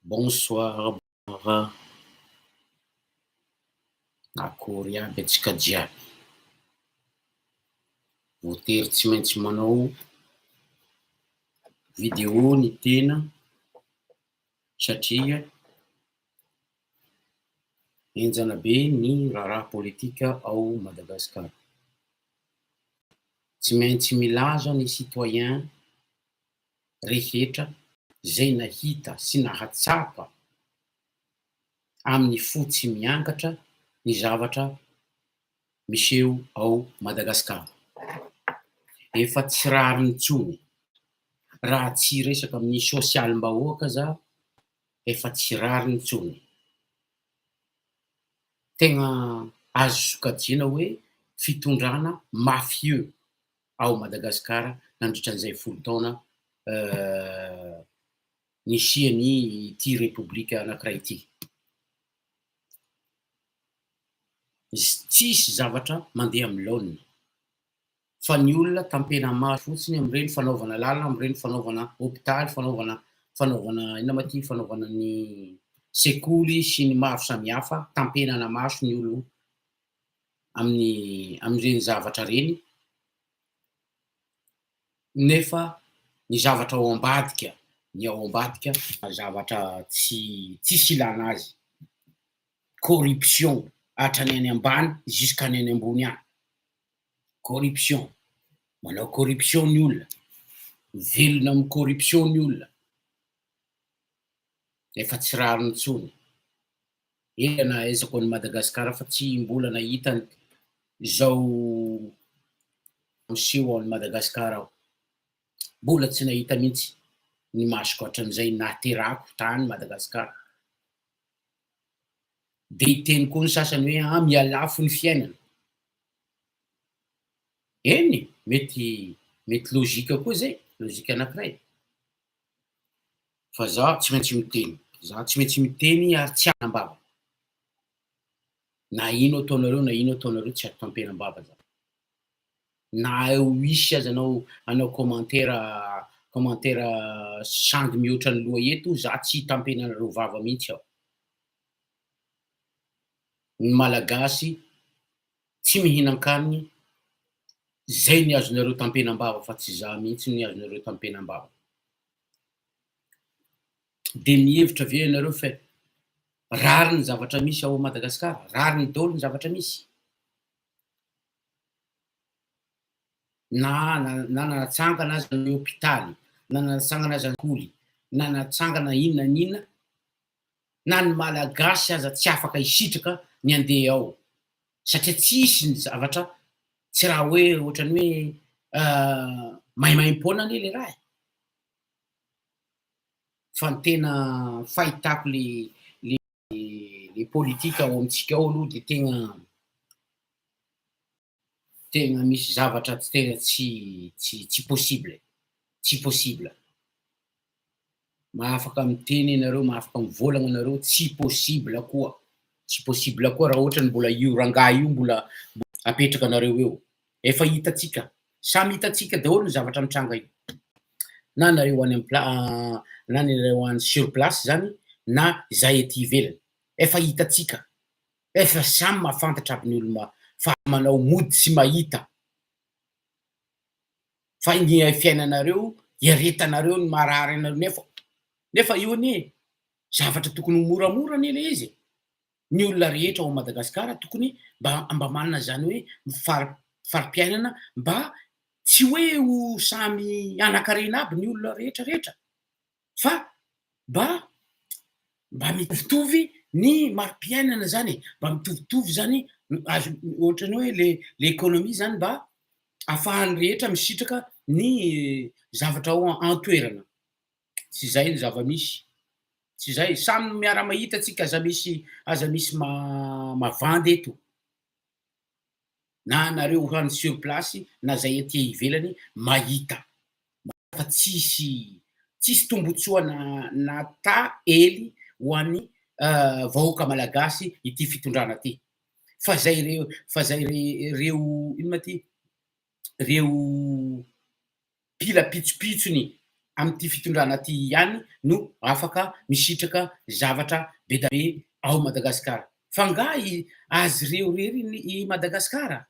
Bonsoir Akory aby antsika jiaby. Voatery tsy maintsy manao vidéo ny tena satria henjana be ny raharaha politika ao Madagasikara. Tsy maintsy milaza ny citoyen rehetra izay nahita sy nahatsapa amin'ny fo tsy miangatra ny zavatra miseho ao Madagasikara. Efa tsy rariny intsony raha tsy hiresaka amin'ny sosialim-bahoaka aza efa tsy rariny intsony. Tegna azo sokajiana hoe fitondrana mafieux ao Madagasikara nandritra an'izay folo taona nisian'ny ity repoblika anankiray ity. Tsisy zavatra mandeha amin'ny laoniny fa ny olona tampena-maso fotsiny amin'ireny fanaovana lalana, amin'ireny fanaovana hopitaly, fanaovana fanaovana inona ma ty fanaovana ny sekoly sy ny maro samihafa, tampenana maso ny olo amin'ny amin'ireny zavatra ireny nefa ny zavatra ao ambadika, ny ao ambadika zavatra tsy tsisy ilana azy, corruption hatrany any ambany jusqu'any any ambony any, corruption, manao corruption ny olona, mivelona amin'ny corruption ny olona, efa tsy rariny intsony. Ela nahaizako an'i Madagasikara fa tsy mbola nahita izao miseho ao Madagasikara aho. Mbola tsy nahita mihitsy ny masoko hatramin'izay nahaterahako tany Madagasikara. Dia hiteny koa ny sasany hoe ah mihalafo ny fiainana. Eny e, mety mety logique koa izay, logique anankiray. Fa za tsy maintsy miteny, za tsy maintsy miteny ary tsy hanam-bava. Na ino ataonareo na ino ataonareo tsy atampenam-bava za. Na eo hisy aza anao hanao commentaire commentaire sangy mihoatra ny loha eto, za tsy hitampenanareo vava mihitsy aho. Ny Malagasy tsy mihinan-kaniny, zay ny azonareo tampenam-bava fa tsy za mihitsy ny azonareo tampenam-bava. Dia mihevitra ve ianareo fa rariny ny zavatra misy ao Madagasikara? Rariny daholo ny zavatra misy? Na na nanatsangana aza ny hopitaly, na nanatsangana aza ny sekoly, na natsangana inona na inona, na ny Malagasy aza tsy afaka hisitraka ny andeha ao satria tsisy ny zavatra tsy raha hoe ohatran'ny hoe maimaimpoana anie le raha e! Fa ny tena fahitako le le le politika ao amintsika ao aloha de tegna tegna misy zavatra tsy tegna tsy tsy tsy possible, tsy possible. Mahafaka miteny ianareo, mahafaka mivôlagna anareo, tsy possible koa, tsy possible koa raha ohatra ny mbola io rangahy io mbola apetraka anareo eo. Efa hitantsika, samy hitantsika daholo ny zavatra mitranga io. Na nareo any am pla- na nareo any sur place zany na izahay aty ivelany, efa hitantsika, efa samy mahafantatra aby ny olo fa manao mody tsy mahita. Fa ny fiainanareo iaretanareo ny marary anareo nefa nefa io anie zavatra tokony ho moramora anie le izy e! Ny olona rehetra ao Madagasikara tokony mba mba manana zany hoe fari- fari-piainana mba tsy hoe ho samy hanan-karena aby ny olona rehetra rehetra fa mba mba mitovitovy ny mari-piainana zany e, mba mitovitovy zany azo ohatran'ny hoe le le économie zany mba ahafahan'ny rehetra misitraka ny zavatra ao an-toerana, tsy zay ny zava-misy, tsy zay, samy miara-mahita tsika aza misy aza misy mavandy eto. Na nareo any sur place na zay aty ivelany mahita fa tsisy tsisy tombotsoa na na ta ely ho an'ny vahoaka malagasy ity fitondrana ty fa zay reo fa zay re reo ino ma ty reo mpila pitsopitsony. amin'ity fitondrana ty ihany no afaka misitraka zavatra be da be ao Madagasikara. Fa nga i azy ireo irery ny i Madagasikara?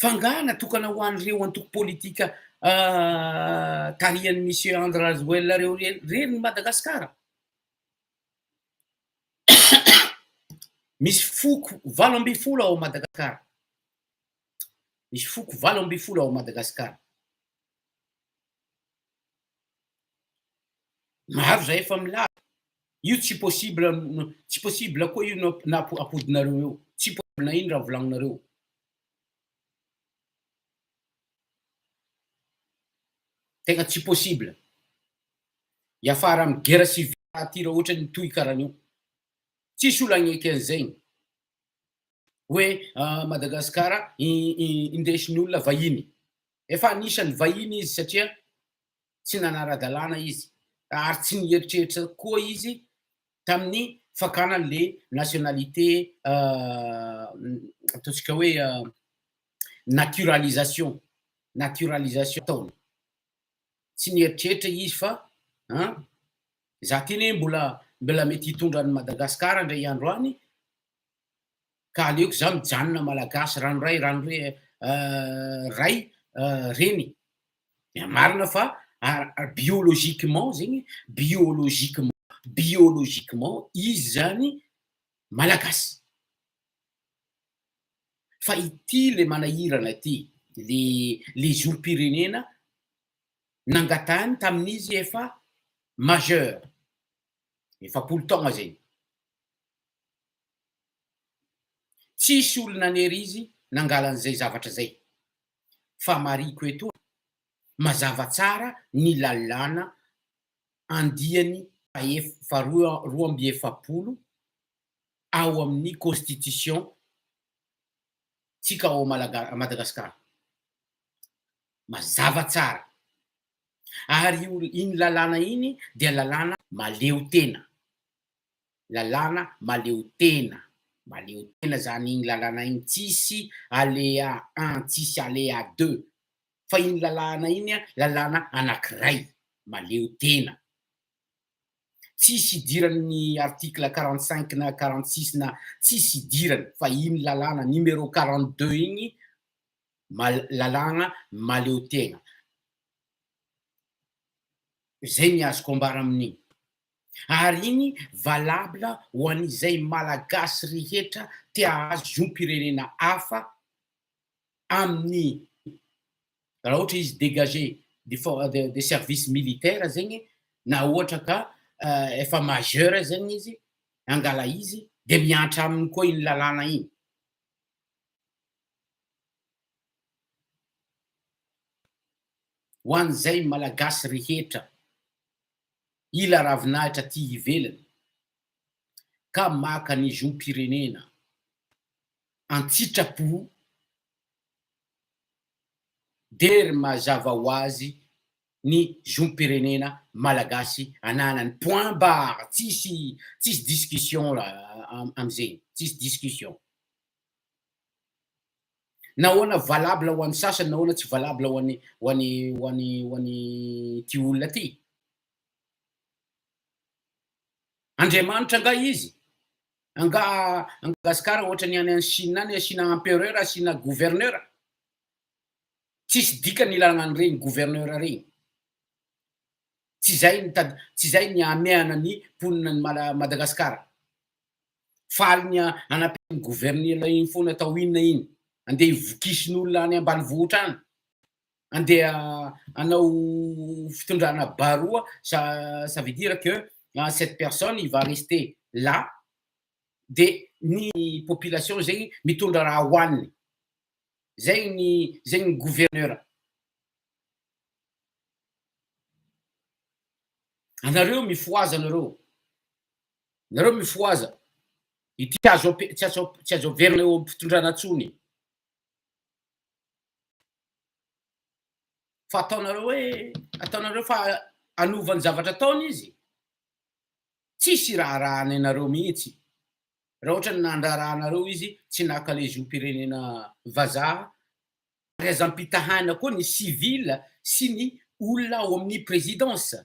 Fa nga natokana ho an'ireo antoko politika tarihan'i Monsieur Andry Rajoelina ireo irery ny Madagasikara? Misy foko 18 ao Madagasikara. Misy foko 18 ao Madagasikara. Maro zay efa milaza. Io tsy possible, tsy possible koa io no na ampodinareo eo. Tsy possible na ino raha volagninareo. Tegna tsy possible. Hiafara amin'ny guerre civile aty raha ohatra ny tohy karaha an'io. Tsisy olo hagneky an'izegny. Hoe Madagasikara indesin'ny olona vahiny. Efa anisan'ny vahiny izy satria tsy nanara-dalàna izy ary tsy nieritreritra koa izy tamin'ny fakana an'le nationalité ataontsika hoe naturalisation, naturalisation ataony. Tsy nieritreritra izy fa an, za ty anie mbola mbola mety hitondra an'i Madagasikara indray andro any ka aleoko za mijanona malagasy ranoray ranoray ray reny dia marina fa biologiquement zegny biologiquement biologiquement izy zany malagasy fa ity le manahirana ity le le zom-pirenena nangatahany tamin'izy efa majeur 40 taogna zegny Tsisy olona nanery izy nangala an'izay zavatra zay. Fa marihiko etoa, mazava tsara ny lalàna andiany faha 42 ao amin'ny constitution tsika ao Madagascar. Mazava tsara. Ary io iny lalàna iny dia lalàna mahaleo tena. Lalàna mahaleo tena, mahaleo tena zany iny lalàna iny, tsisy aléa un, tsisy aléa deux, fa iny lalàna iny an lalàna anakiray, mahaleo tena. Tsisy idiran'ny article 45 na 46 na tsisy idirany fa iny lalàna numéro 42 iny lalàna mahaleo tena. Zay ny azoko ambara amin'iny. Ary iny valable ho an'izay Malagasy rehetra te hahazo zom-pirenena hafa amin'ny raha ohatra izy dégagé de de service militaire zegny na ohatra ka efa majeur zegny izy angala izy de miantra aminy koa iny lalàna iny. Ho an'izay Malagasy rehetra hila ravinahitra aty ivelany ka maka ny zom-pirenena an-tsitrapo dia mazava ho azy ny zom-pirenena malagasy ananany point barre tsisy tsisy discussion raha am'zegny tsisy discussion. Nahoana valable ho an'ny sasany nahoana tsy valable ho an'ny ho an'ny ho an'ny ho an'ny ty olona ty? Andriamanitra angaha izy? Angaha Gasikara ohatra ny any any Chine any asiana empereur asiana gouverneur? Tsisy dikany ilana an'ireny gouverneur reny. Tsy zay ny tady tsy zay ny hamehana ny mponina ny Mala- Madagasikara. Faly ny hanampian'ny gouverneur iny foana atao inona iny? Andeha hivokisin'olona any ambanivohitra any? Andeha hanao fitondrana baroa ça ça veut dire que cette personne il va rester là de ny population zegny mitondra raha hohaniny. Zay ny zay ny gouverneur. Anareo mifohaza anareo. Nareo mifohaza. Ity azo tsy azo tsy azo averina eo am-pitondrana tsony. Fa ataonareo hoe ataonareo fa hanova ny zavatra ataony izy. Tsisy raharahany anareo mihitsy. Raha ohatra ny nandraharahanareo izy tsy naka le zom-pirenena vazaha. Ary aza ampitahana koa ny civil sy ny. olona ao amin'ny présidence.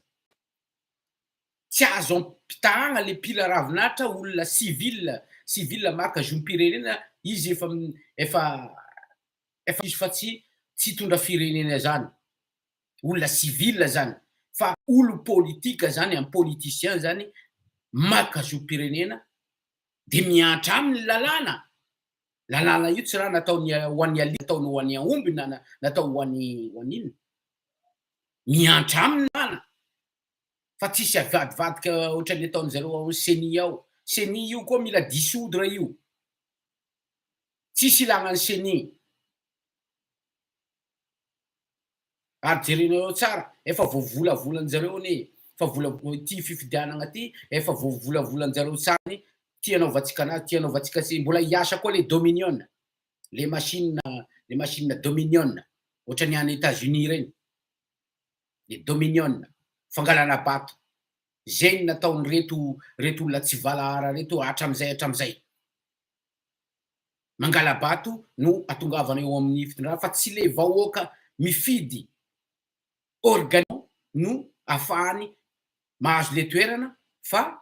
Tsy azo ampitahagna le mpila ravinahitra olona civil, civil maka zom-pirenena izy efa efa efa izy fa tsy tsy hitondra firenena zany. Olona civil zany fa olo politika zany un politicien zany maka zom-pirenena de miantra aminy lalàna. Lalàna io tsy raha nataony ho an'ny alika nataony ho an'ny aomby na natao ho an'ny ho an'inona. Miantra aminy lalàna fa tsisy avadivadika ohatran'ny ataon'ny zareo ao CENI ao. CENI io koa mila dissoudre io. Tsisy ilàna ny CENI. Ary jerenareo tsara, efa voavolavolan-jareo anie, efa vola ity fifidianana ity, efa voavolavolan-jareo tsara ny ty anaovantsika anazy, ty anaovantsika sy mbola hiasa koa le dominion, le machine, le machine dominion, ohatran'ny any Etats-Unis reny, le dominion, fangalana bato, zay ny nataon'ireto reto olona tsy valahara reto hatramizay hatramizay. Mangala-bato no atongavana eo amin'ny fitondrana fa tsy le vahoaka mifidy organe no afahany mahazo le toerana fa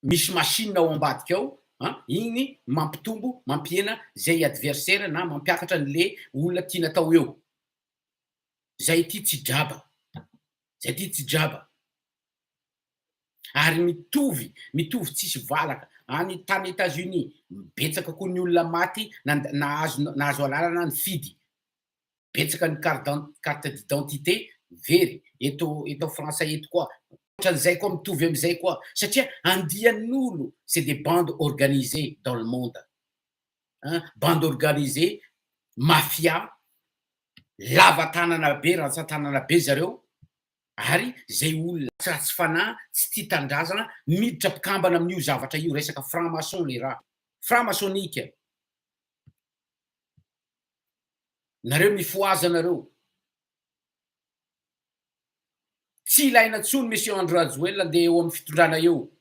misy machine ao ambadika ao an, igny mampitombo mampihena zay adversaire na mampiakatra an'le olona tiana atao eo. Zay ty tsy draba, zay ty tsy draba. Ary mitovy, mitovy tsisy valaka. Any tany Etats Unis, betsaka koa ny olona maty nahazo nahazo alalana nifidy. Betsaka ny carte carte d'identité very eto eto Frantsa eto koa. Ohatran'izay koa mitovy am'izay koa satria andian'olo, c'est des bandes organisées dans le monde. Hein, bande organisée, mafia, lava tanana be, rantsan-tanana be zareo. Ary zay olona tsy ratsy fanahy, tsy tia tanindrazana, miditra mpikambana amin'io zavatra io, resaka franc maçon le raha, franc maçonnique. Nareo mifohaza nareo. Tsy ilaina tsony Monsieur Andry Rajoelina andeha eo amin'ny fitondrana eo.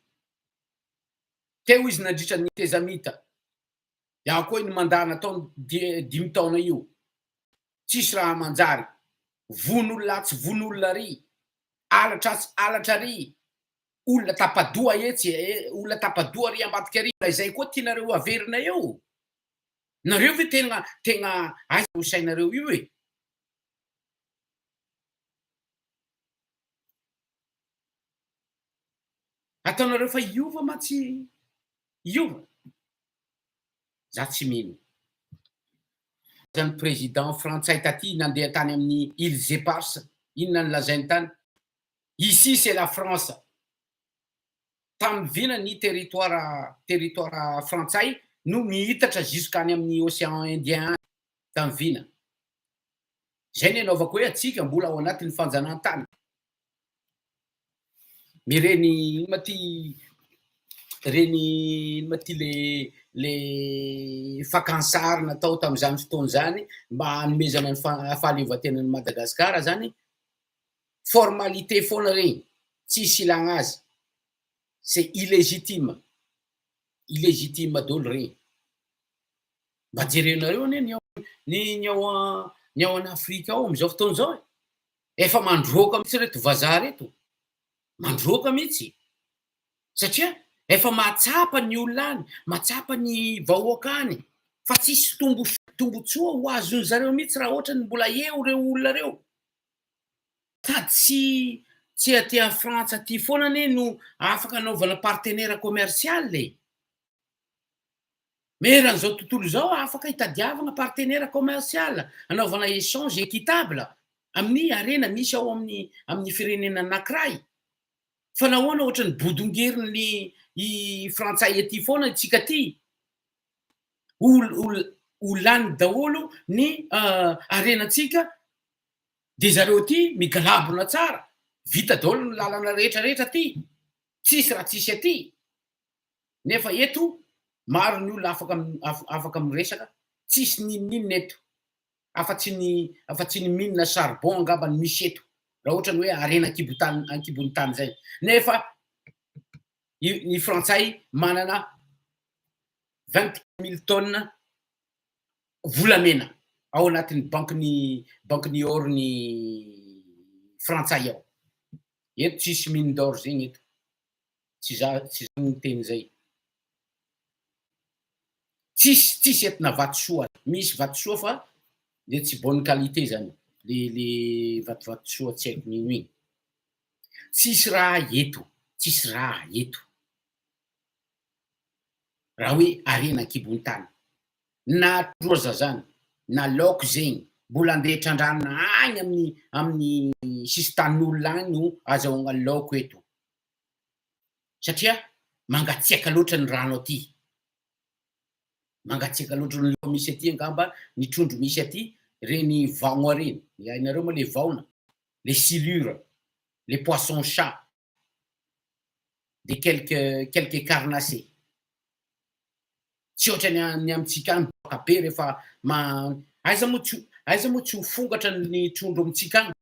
Teo izy nandritra ny tezamita. Iaho koa iny mandat nataony dimy taona io. Tsisy raha manjary. Vono olona atsy vono olona ary. Alatra atsy alatra ary. Olona tapa-doha etsy e, olona tapa-doha ary ambadika ary. Izay koa tianareo averina eo. Nareo ve tena tena aiza io sainareo io e? Ataonareo fa hiova mantsy hiova. Za tsy mino. Zany président frantsay taty nandeha tany amin'ny îles éparses, inona no lazainy tany? Ici c'est la France. Tamin'ny vina ny territoire territoire frantsay no mihitatra jusqu'any amin'ny océan indien any. Tamin'ny vina. Zay ny anaovako hoe atsika mbola ao anatin'ny fanjanahantany. Ireny ino ma ty reny ino ma ty le le fakan-tsary natao tamin'izany fotoana izany mba hanomezana ny fahaleovantenan'i Madagasikara zany, formalité foana regny, tsisy ilagna azy, c'est illégitime, illégitime daholo regny. Mba jerenareo anie ny ao ny ny ao ny ao an'Afrika ao amin'izao fotoana izao e. Efa mandroaka mihitsy reto vazaha reto, mandroaka mihitsy satria efa mahatsapa ny olona any, mahatsapa ny vahoaka any fa tsisy tombo tombotsoa ho azony zareo mihitsy raha ohatra ny mbola eo reo olona reo. Sady tsy tsy aty a Frantsa aty foana anie no afaka anaovana partenaire commercial e. Eran'izao tontolo izao afaka hitadiavana partenaire commercial, anaovana échange équitable amin'ny harena misy ao amin'ny amin'ny firenena anankiray. Fa nahoana ohatran'ny bodongerin'ny i frantsay aty foana isika aty? Ho ho ho lany daholo ny harenantsika de zareo aty migalabona tsara, vita daholo ny lalana rehetra rehetra aty, tsisy raha tsisy aty. Nefa eto maro ny olona afaka afaka miresaka, tsisy n'inon'inona eto afa-tsy ny afa-tsy ny mine charbon angamba no misy eto raha ohatra ny hoe harena an-kibon-tany an-kibon'ny tany zay. Nefa ny frantsay manana 20 mille tonnes volamena. ao anatin'ny bankin'ny bankin'ny or ny frantsay ao. Eto tsisy mine d'or zegny eto. Tsy za tsy za miteny zay. Tsisy tsisy eto na vatosoa aza. Misy vatosoa fa le tsy bonne qualité zany. Le le vatovatosoa tsy haiko n'ino igny. Tsisy raha eto, tsisy raha eto. Raha hoe harena an-kibon'ny tany. Na trondro aza zany, na laoko zegny, mbola andeha trandrahana agny amin'ny amin'ny sisin-tanin'olona agny no azahoagna laoko eto. Satria mangatsiaka loatra ny rano aty. Mangatsiaka loatra ny laoko misy aty angamba, ny trondro misy aty, reny vahogna reny, hainareo moa le vahona, le silure, le poisson chat. de quelques quelques carnassés. Tsy ohatran'ny ny amintsika any boaka be rehefa ma aiza moa tsy aiza moa tsy ho fongatra ny trondro amintsika any.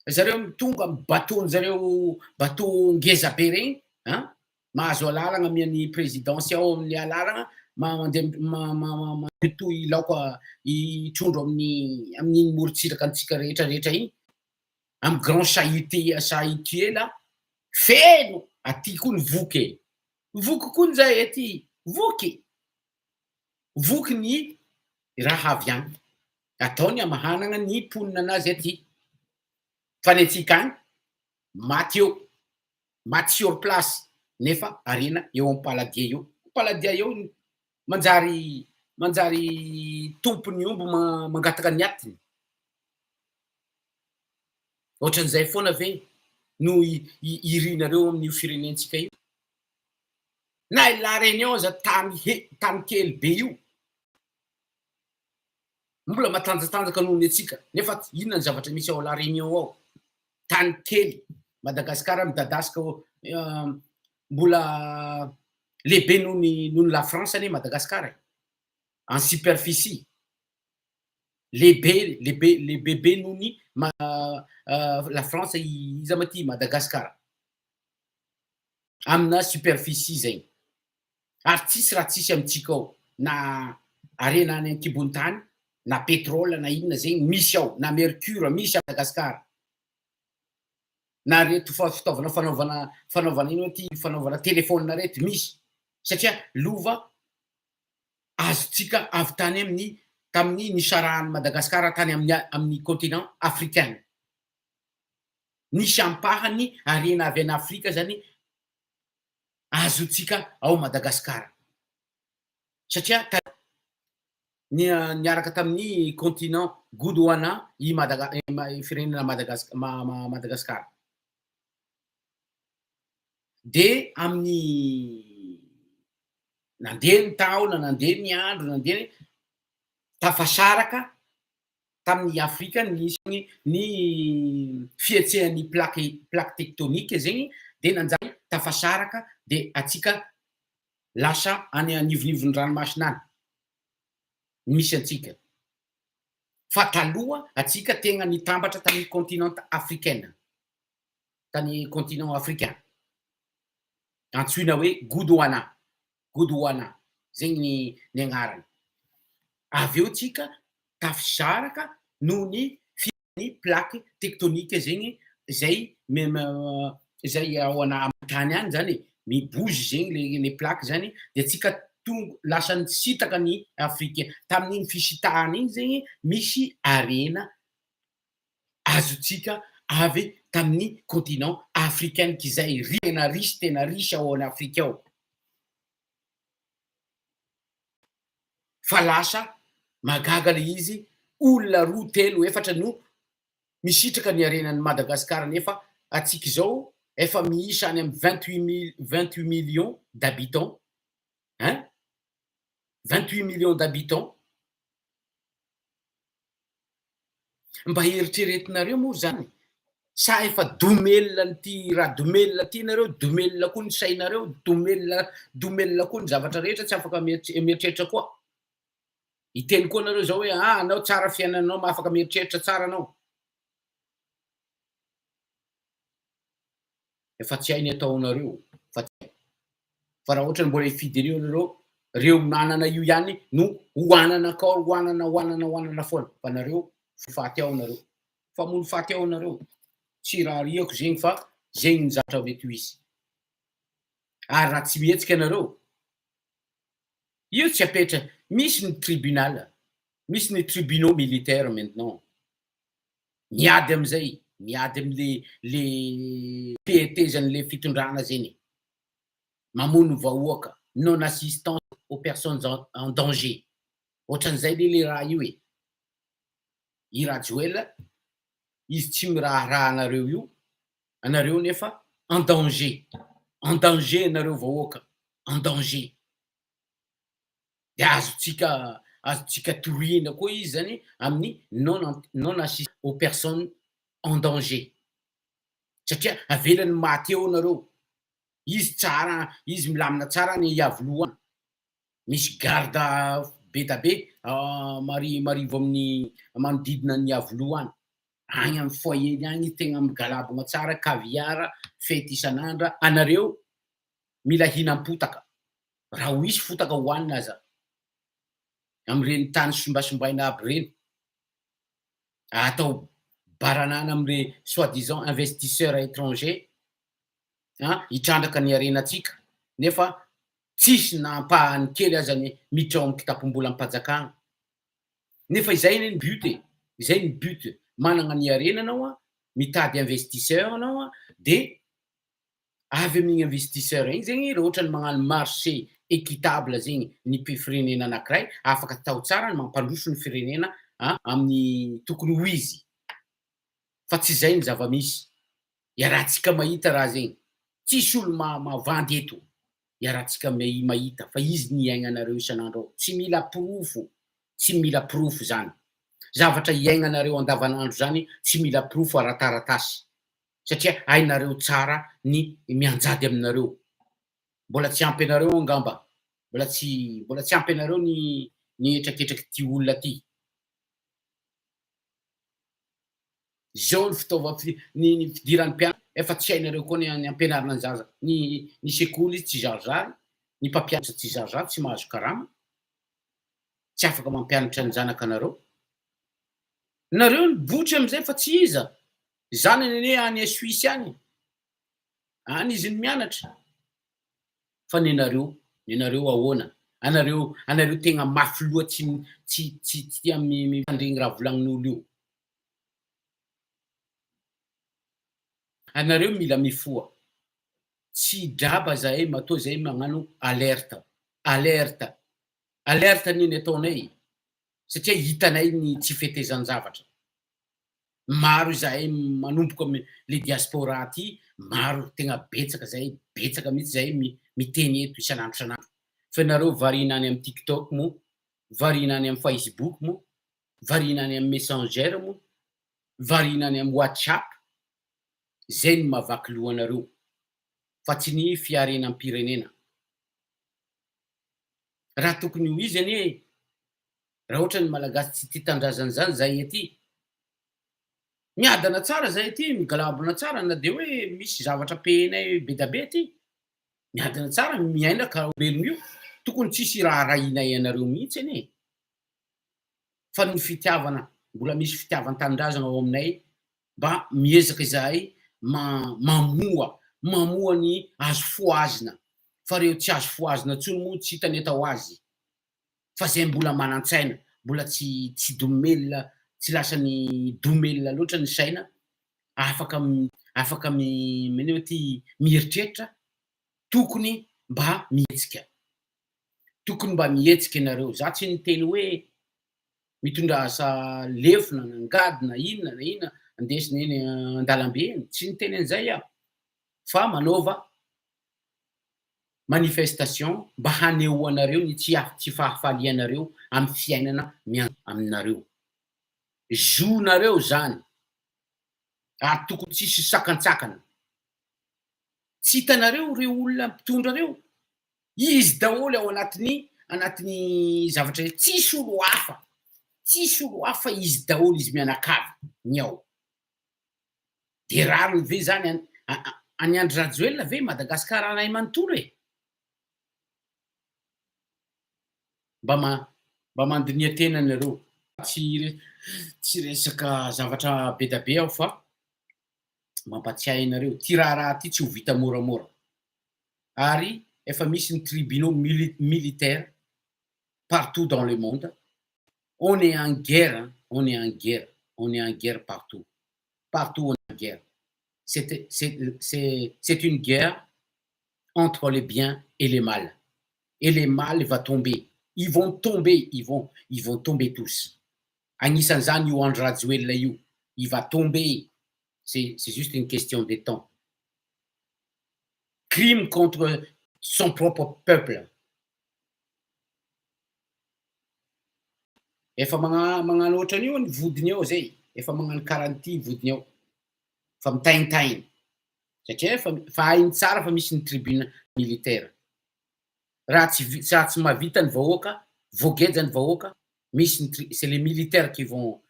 Zareo tonga amin'ny bateau-njareo bateau ngeza be regny an, mahazo alalagna amian'ny présidence ao amin'ny alalagna mandeha mitohy laoka i trondro amin'ny amin'iny morontsiraka antsika rehetra rehetra iny. Amin'ny grand chahute chahutier là feno aty koa ny voky e! Voky koa njay aty, voky! Voky ny raha avy any, ataony hamahanagna ny mponina anazy aty, fa ny antsika any maty eo, maty sur place nefa harena eo am-paladia eo, am-paladia eo manjary manjary tompon'ny omby mangataka ny atiny. Ohatran'izay foana ve no irinareo amin'io firenentsika io? Na i La Réunion aza tany he tany kely be io, mbola matanjatanjaka noho ny antsika, nefa inona ny zavatra misy ao La Réunion ao? Tany kely, Madagasikara midadasika mbola lehibe noho ny noho ny La France anie Madagasikara e, en superficie. Lehibe lehibe lehibebe noho ny la France iza ma ty Madagascar amina superficie zegny ary tsisy raha tsisy amintsika ao na harena any ankibon'ny tany na pétrole na inona zegny misy ao na mercure misy à Madagascar na reto fitaovana fanaovana fanaovana ino ty fanaovana téléphone reto misy satria lova azontsika avy tany amin'ny tamin'ny nisarahan'i Madagasikara tany amin'ny amin'ny continent africain. Nisy ampahany harena avy any Afrika zany azontsika ao Madagasikara. Satria niaraka tamin'ny continent Gondwana i Madaga firenena Madagascar Madagasikara. De amin'ny Nandeha ny taona, nandeha ny andro, nandeha ny, tafasaraka tamin'i Afrika nisy ny fihetsehan'ny plaque plaque tectonique zegny de nanjary tafasaraka de antsika lasa any anivonivon'ny ranomasina any ny misy antsika. Fa taloha antsika tegna nitambatra tamin'ny continent africaine, tany continent africain. Antsoina hoe Godoana, Godoana, zegny ny ny agnarany. Avy eo tsika tafisaraka noho ny ny plaque tectonique zegny zay zay ao ana amin'ny tany any zany e, mi-bouge zegny le le plaque zany de tsika tonga lasa nisintaka ny Afrika. Tamin'igny fisintahana igny zegny misy harena azontsika avy tamin'ny continent africain k'izay tena riche tena riche ao any Afrika ao. Fa lasa mahagaga le izy olona roa telo efatra no misitraka ny harenan'i Madagascar nefa atsika izao efa miisa any amin'ny 28 mille 28 millions d'habitants hein 28 millions d'habitants. Mba eritreretinareo moa zany sa efa domelina an'ity radomelina ty nareo, domelina koa ny sainareo, domelina domelina koa ny zavatra rehetra tsy afaka mieritreritra koa. Hiteny koa nareo zao hoe ah anao tsara fiainanao ma afaka mieritreritra tsara anao. Efa tsy hay ny ataonareo fa tsy hay. Fa raha ohatra mbola hifidy an'io nareo. Reo manana io ihany no hohanana encore hohanana hohanana hohanana foana fa nareo faty ao nareo famono faty ao nareo tsy rarihako zegny fa zegny ny zavatra mety ho hisy ary raha tsy mihetsika nareo io tsy apetra misy ny tribunal misy ny tribunaux militaires maintenant miady amizay miady amle le fehetezan'le fitondrana zegny mamono vahoaka, non assistance aux personnes en danger, ohatran'izay le le raha io e, i Rajoel izy tsy miraharaha anareo io, anareo nefa en danger, en danger nareo vahoaka, en danger, de azontsika azontsika torihina koa izy zany amin'ny non non assistance aux personnes en danger, satria avelany maty eo nareo. Izy tsara, izy milamina tsara any Iavoloha any. Misy garde be da be mari- marivo amin'ny manodidina an'i Iavoloha any. Agny amin'ny foyer-ny agny izy tegna migalabona tsara, caviar, fety isan'andra. Anareo mila hinam-potaka, raha ho hisy fotaka hohanina aza amin'ireny tany simbasimbaina aby ireny. Atao baranana amin'ireny soit disant investisseurs étrangers an, hitrandraka ny harenantsika nefa tsisy na ampahany kely aza ny miditra ao amin'ny kitapom-bolam-panjakana. Nefa izay anie ny but e, izay ny but, manana ny harena anao an, mitady investisseur anao an, de avy amin'igny investisseur igny zegny raha ohatra ny magnano marché équitable zegny ny mpi-firenena anakiray afaka atao tsara ny mampandroso ny firenena an amin'ny tokony ho izy, fa tsy izay ny zava-misy. Iarahantsika mahita raha zegny. Tsisy olo mavandy eto. Iarahantsika mahita fa izy ny iaignanareo isan'andro ao. Tsy mila porofo, tsy mila porofo zany. Zavatra iaignanareo andavanandro zany tsy mila porofo ara-taratasy. Satria hainareo tsara ny mianjady aminareo. Mbola tsy ampy anareo angamba, mbola tsy mbola tsy ampy anareo ny ny hetraketraky ty olona ty. Zao ny fitaova ny ny fidiran'ny mpianatra efa tsy hainareo koa ny ny ampianarina ny zaza ny ny sekoly tsy zarizary ny mpampianatra tsy zarizary tsy mahazo karama tsy afaka mampianatra ny zanakanareo nareo ny botry amizay fa tsy iza zanany anie any Suisse any any izy ny mianatra fa nenareo nenareo ahoana anareo anareo tegna mafy loha tsy tsy tsy tsy tia mitandregny raha volagnin'olo io Anareo mila mifoha. Tsy draba zahay matoa zahay magnano alerte. Alerte. Alerte anie ny ataonay e. Satria hitanay ny tsy fetezan-javatra. Maro izahay manomboka am le diaspora aty, maro tegna betsaka zahay, betsaka mihitsy zahay miteny eto isan'andro isan'andro. Fa nareo variana any am tiktok moa, variana any am facebook moa, variana any am messenger moa, variana any am whatsapp, zay no mahavaky loha anareo fa tsy ny fiarenam-pirenena. Raha tokony ho izy anie raha ohatra ny malagasy tsy tia tanindrazana zany zahay aty, miadana tsara zahay aty, migalabona tsara na de hoe misy zavatra payer-nay be da be aty, miadana tsara miaina karaha olombelogno io, tokony tsisy hiraharahianay anareo mihitsy anie e. Fa ny fitiavana, mbola misy fitiavan-tanindrazana ao aminay, mba miezaka izahay mamoha, mamoha ny azo fohazina, fa reo tsy azo fohazina intsony moa tsy hita ny atao azy, fa zay mbola manan-tsaina, mbola tsy tsy domelina, tsy lasan'ny domelina loatra ny saina, afaka afaka mi- ty mieritreritra, tokony mba mihetsika. Tokony mba mihetsika ianareo, za tsy niteny hoe mitondrasa lefona na angady na inona na inona andesina eny andalambe eny, tsy niteny an'izay aho fa manaova manifestation mba hanehoanareo ny tsy tsy fahafalianareo amin'ny fiainana mianjady aminareo, zonareo zany ary tokony tsisy sakantsakana, tsy hitanareo ireo olona mpitondra reo? Izy daholo ao anatin'ny anatin'ny zavatra io, tsisy olo hafa, tsisy olo hafa izy daholo izy mianakavy ny ao. De rariny ve zany an an'i Andry Rajoelina ve Madagascar anay manontolo e? Mba ma mba mandinia tena nareo. Tsy tsy resaka zavatra be da be aho fa mampatsiahy anareo, ty raharaha ty tsy ho vita moramora. Ary efa misy ny tribunaux militaires partout dans le monde. On est en guerre, on est en guerre, on est en guerre partout. Partout on est en guerre. C'est c'est c'est une guerre entre le bien et le mal. Et le mal va tomber. Ils vont tomber, ils vont tomber tous. Agnisan'izany io Andry Rajoelina io, il va tomber. C'est juste une question de temps. Crime contre son propre peuple. Efa magna- magnano ohatran'io ny vodiny ao zay, efa magnano karaha an'ity vodiny ao, fa mitaintaina satria efa fa hainy tsara fa misy ny tribune militaire. Raha tsy vi- raha tsy mahavita ny vahoaka, voageja ny vahoaka, misy ny tri- c'est les militaires qui vont,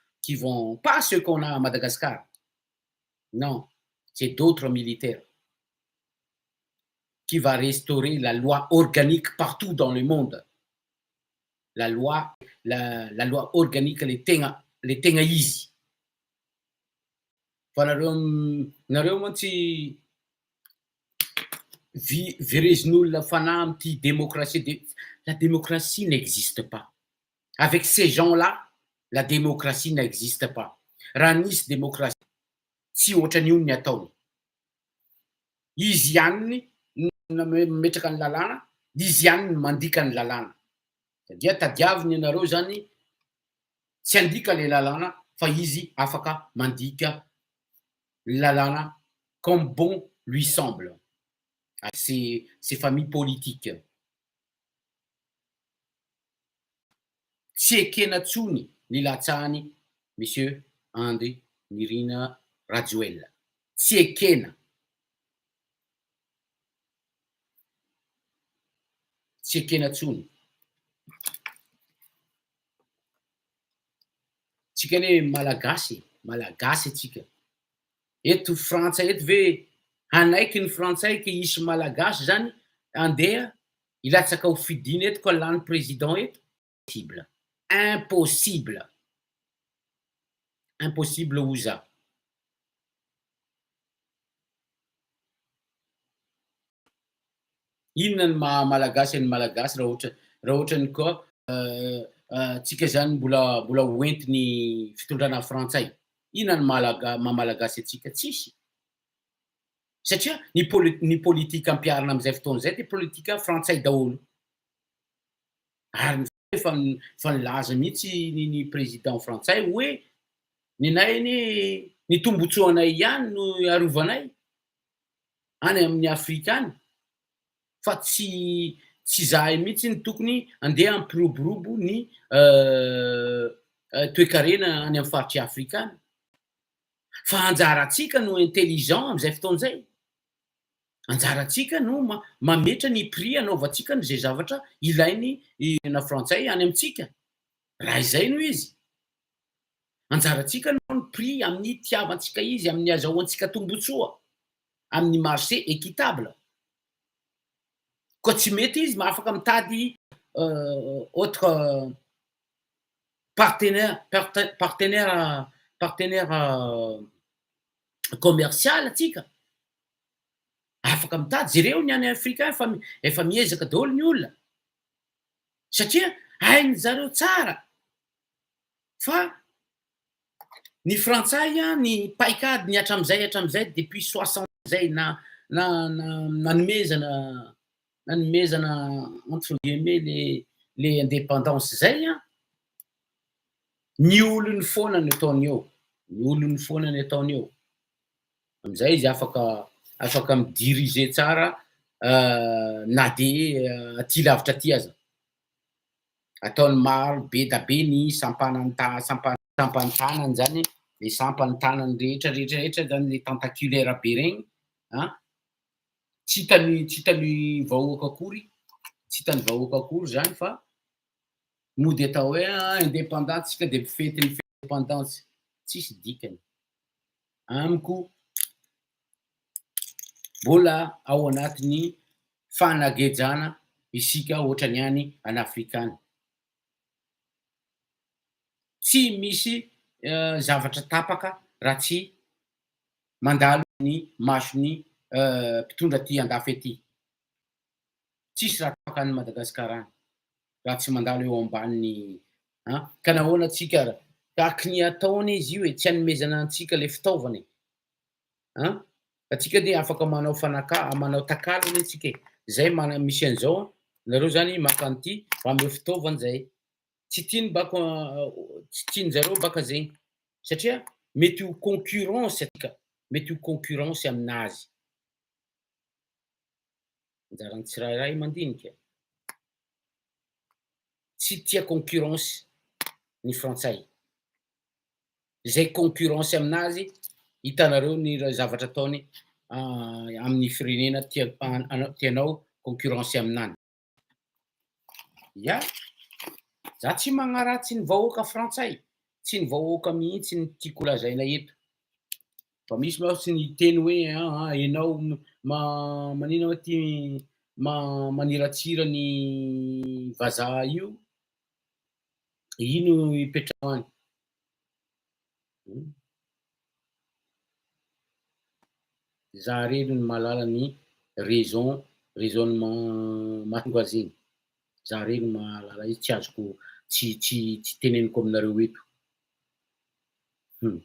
pas ceux qu'on a à Madagascar. Non, c'est d'autres militaires qui va restaurer la loi organique partout dans le monde. La loi la la loi organique le tegna izy. Fa nareo nareo mantsy vi- verezin'olona fanahy am'ty démocratie de la démocratie n'existe pas. Avec ces gens-là, la démocratie n'existe pas. Raha nisy démocratie, tsy ohatran'io ny ataony. Izy ihany no mametraka ny lalàna, izy ihany no mandika ny lalàna. Satria tadiaviny ianareo zany tsy andika le lalàna fa izy afaka mandika lalàna comme bon lui semble. Ces familles politiques. Tsy ekena tsony ny latsahany Monsieur Andry Nirina Rajoelina. Tsy ekena. Tsy ekena tsony. Tsika anie Malagasy, Malagasy atsika. Eto Frantsa eto ve hanaiky ny Frantsay ke hisy Malagasy zany andeha hilatsaka ho fidina eto ka lany président eto? Impossible. Impossible. Impossible oza. Inona ny maha Malagasy an'ny Malagasy raha ohatra raha ohatra ny koa tsika zany mbola mbola hoentin'ny fitondrana frantsay? Inona ny maha Malagasy antsika? Tsisy. Satria ny poli- ny politika ampiharina amin'izay fotoana izay dia politika frantsay daholo. Ary efa efa nilaza mihitsy ny ny président frantsay hoe nenay anie ny tombotsoanay ihany no arovanay any amin'ny Afrika any fa tsy tsy zahay mihitsy no tokony andeha hampiroborobo ny toekarena any amin'ny faritr'i Afrika any. Fa anjarantsika no intelligent amin'izay fotoana izay. Anjarantsika no mametra ny prix anaovantsika an'izay zavatra ilain'ny na frantsay any amintsika. Raha izay no izy. Anjarantsika no ny prix amin'ny itiavantsika izy, amin'ny azahoantsika tombotsoa, amin'ny marché équitable. Koa tsy mety izy ma afaka mitady autre partenaire partenaire partenaire commercial atsika. Afaka mitady, jereo ny any Afrika any fa efa miezaka daholo ny olona. Satria hainy zareo tsara fa ny frantsay ny paikady ny hatramizay hatramizay depuis 60 zay na na nanomezana nanomezana entre guillemets le indépendance zay an, ny olony foana no ataony eo, ny olony foana no ataony eo. Amizay izy afaka afaka mi-diriger tsara na de aty lavitra aty aza. Ataony maro be da be ny sampanany ta- sampa- sampan'ny tanany zany, le sampan'ny tanany rehetra rehetra rehetra zany le tentaculaire be regny an, tsy hitan'ny tsy hitan'ny vahoaka akory, tsy hitan'ny vahoaka akory zany fa mody atao hoe indépendant tsika de mifety ny indépendance, tsisy dikany. Amiko mbola ao anatin'ny fanagejana isika ohatrany any an'Afrika any. Tsy misy zavatra tapaka raha tsy mandalo ny mason'ny mpitondra aty andafy aty. Tsisy raha tapaka any Madagascar any raha tsy mandalo eo ambanin'ny an! Ka nahoana tsika ra tahaky ny ataony izy io e, tsy anomezana antsika le fitaovana e! An! Atsika anie afaka manao fanaka manao takalo anie tsika e! Zay mana misy an'izao an, nareo zany maka an'ity mba ameo fitaovana zay. Tsy tiany bako tsy tianjareo baka zegny satria mety ho concurrence atsika, mety ho concurrence aminazy. Anjaran'ny tsirairay mandinika. Tsy tia concurrence ny frantsay. Izay concurrence aminazy, hitanareo ny zavatra ataony amin'ny firenena tia tianao concurrence aminany. Ya, za tsy magnaratsy ny vahoaka frantsay, tsy ny vahoaka mihitsy no tiako lazaina eto, fa misy manko tsy niteny hoe aa enao manina ma ty maniratsira ny vazaha io, ino ipetraho any. Za rery no mahalala ny raison, raisonnement mahatonga azy iny, za rery no mahalala izy tsy azoko tsy tsy tsy teneniko aminareo eto. Hum.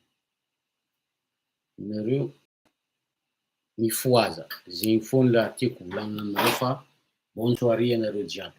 Nareo mifohaza, zegny foana raha tiako volagnina aminareo fa bonne soirée anareo jiaby.